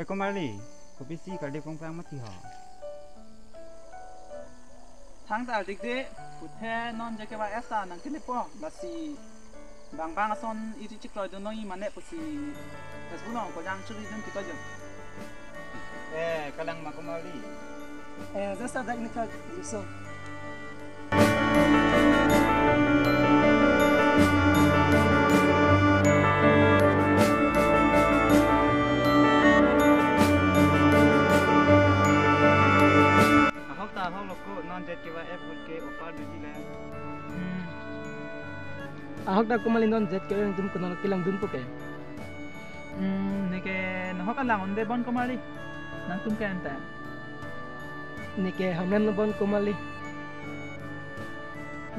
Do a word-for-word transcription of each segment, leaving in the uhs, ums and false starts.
Komarli, kopisi kardip kongprang mati ho? Thangta ardikde, puthe non J K Y F ta nangkelepo, lasi bang bang ason iri chikroi dun nangji mane pusi Facebook along kojang churi dun tiko jo. Eh, kalang ma Komarli? Eh, just a technical issue. Ahok ta ahok lo ko, non J K Y F ke offer duji le. Hmm. Ahok ta Komarli, non J K Y F atum kono kelang dunpo ke? Hmm, neke nahok alang un'e bon Komarli. Nangtum ke ante? Neke Hamren lo bon Komarli.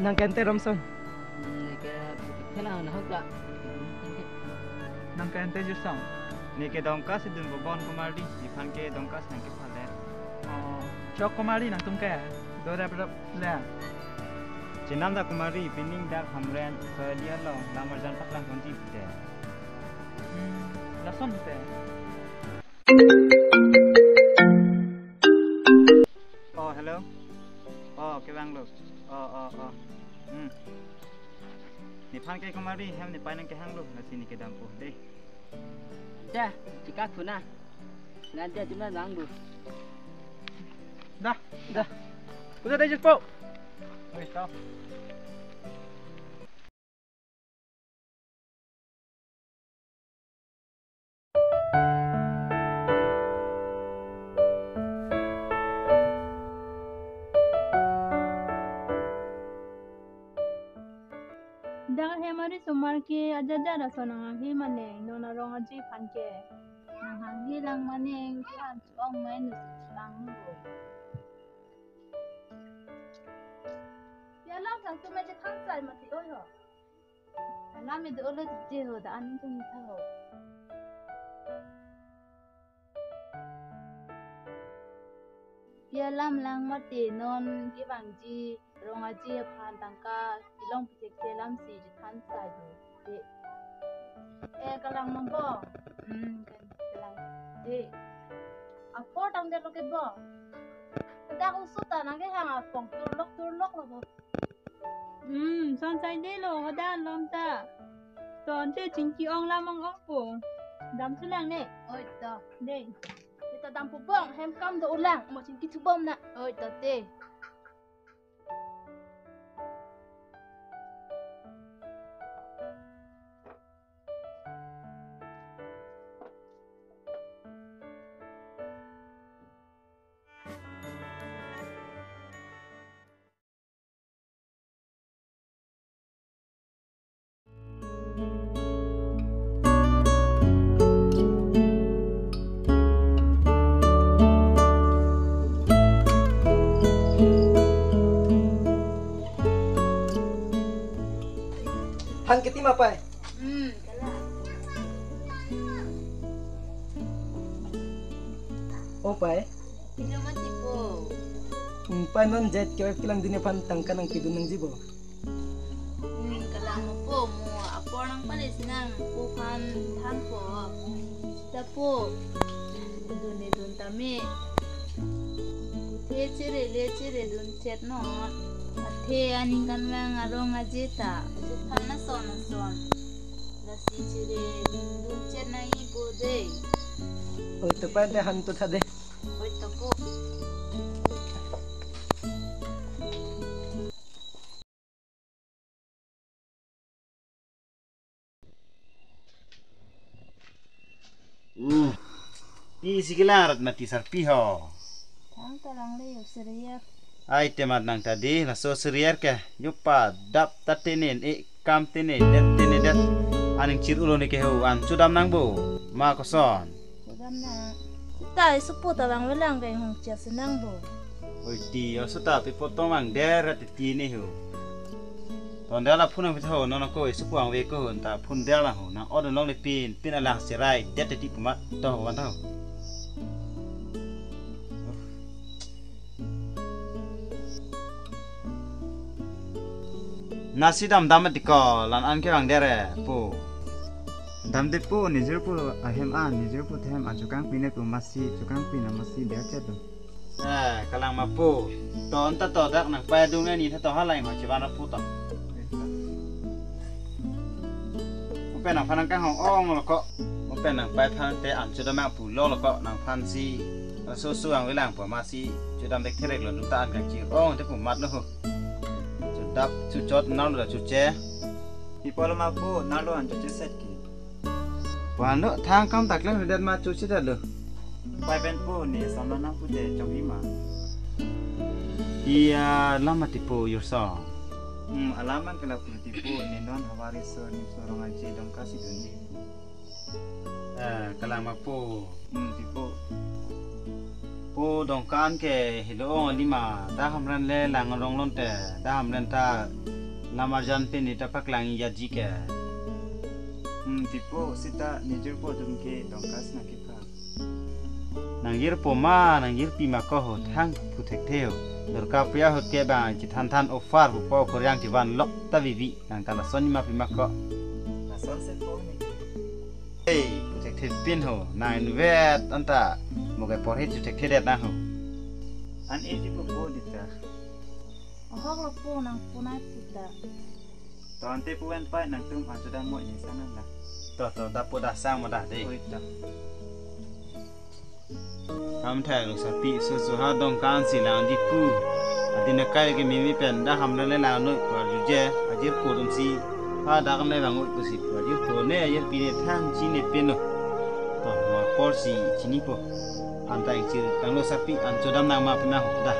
Nang ke ante Ramson? Hmm, neke kena nahok ta. Nang ke ante Jusong? Neke Dongka si dunpo bon Komarli. Nephan ke Dongka si nangkepale. Oh, chok Komarli nangtum ke. Dorap rap le. Chenam ta Komarli, pining dak Hamren, so dia lo, lam arjan paklang ponji pute. Hmm, lason te. Oh, hello. Oh, kevang lo. Oh, oh, oh. Hmm. Nephan ke Komarli, hem nepei nangkehang lo, lasi neke dampo dei. Dah, chika kuna. Nanti aja nang lo. Dah, dah. Udah deh, Juspo. Oi, tau. Dak hem ari osomar ke ajajar ason nanghanghe mane, non arong aje aphan ke. Nanghanghe lang mane, ke han chu-ong mai nu lang nu. Ya lang thang tu meje thang sai mati oi ho. Alam me do lo je ho da an tung tha ho. Pi alam lang mati non kevangji arong aje aphan tangka kelong pi thekthe alam si chethan sai do. De. Eh, kalang mambong. Hmm, kan kalang. De. Apor tangdet lo ke bo. Kedak usu ta nangkehang apong turlok turlok lo bo. Hmm, son sai de lo, hadak lom ta. Ton te chingki ong lam ong ong po. Dam thulang ne. Oi to. De. Kita dampo bong, hem kam do-o lang, mo chingki thubom na. Oi to te. Than kiti ma pei? Hmm, kalang. O pei. Pilo mati po. Hmm, pei non J K Y F kelang dunji aphan tangka nangpidun nangji bo. Hmm, kalang po mo apor nangpale si nangpo aphan thanpo. Tapo. Dun ne dun tame. Puthe chere le chere dun chet non. Athe aningkanvang arong aje ta. Chethan ason ason. Lasi chere dun chet nangji po de. Oi to pei de han to tha de. Oi to po. Hmm. Isi kelang rat mati sarpi ho. Thangta lang le yo seriar. Ai temat nang tadi laso seriar ke. Yo pa dap ta tenen e kam tene det tene det. Aning chir ulo ne ke ho an chudam nang bo. Ma koson. Chudam nang. Ta isupo ta vangve lang ke hong chia si nang bo. Oi ti, o suta pi potong vangdet ra ti ti ne ho. Ton dela phun ang pitho non ko isupo vangve ko hon ta phun dela ho na odon long le pin pin alang serai det ti pumat to ho van tho. Nasi dam dam tiko lan an ke vangdet re po. Damde po, ne jirpo ahem an, ne jirpo ahem an chokangpi ne pu masi, chokangpi na masi dia chet do. Eh, kalang ma po. To anta to dak nangpai adung ne ni tha to halai ngo chivan po to. Mo pen nangphan nangkanghong-ong lo ko. Mo pen nangpai aphan te an chodam nangpulo lo ko, nangphan si aso so ang velang po masi chodam dek therek lo, nunta an kangchir-ong te pu mat lo ho. Chodap chuchot nalo da chuche. Pi apot lo ma po, nalo an chuche set ke. Wan lo, thang kam ta klem det ma chuche det lo. Pai pen po, ne samlo nangpu te chonghi ma. Iya, lama tipo your song. Hmm, alam an ke lapu tipo, ne non havar riso nimso rong aje Dongka si dunji. Eh, kalang ma po. Hmm, tipo. Po, Dongka an ke helo-ong alima, dak Hamren le lang rong lonte, dak Hamren ta lam arjan pen ne ta paklang ijatji ke. Hmm, tipo, seta ne jirpo atum ke Dongka si nangkepha. Nang jirpo ma, nang jirpi ma ko ho, thang pu thekthe ho. Dorka puya ho ke bang chithan than offer pu po koryang chivan lok ta vivi, nang ta lason ma pi ma ko. Lason se po ni. Hey, pu thekthe pin ho, nang invet anta mo ke porhe chu thekthe det na ho. An e di po po di ta. Ahok lo po, nangpunai pu ta. To ante pu ven pai, nangtum an chodam mo ne sang nang la. To to, da po da sang mo da de. Oi ta. Kam thai lo sapi so so ha Dongka an si lang di pu. Adin akai ke mimi pen dak Hamren le lang noi pu arjuje, ajirpo atum si. Ha dak le bang oi pu si pu, ajirpo ne ajirpi ne thang chi ne pen lo. To mo apor si chinipo. Anta ingchir tanglo sapi an chodam nang ma pi ma ho da.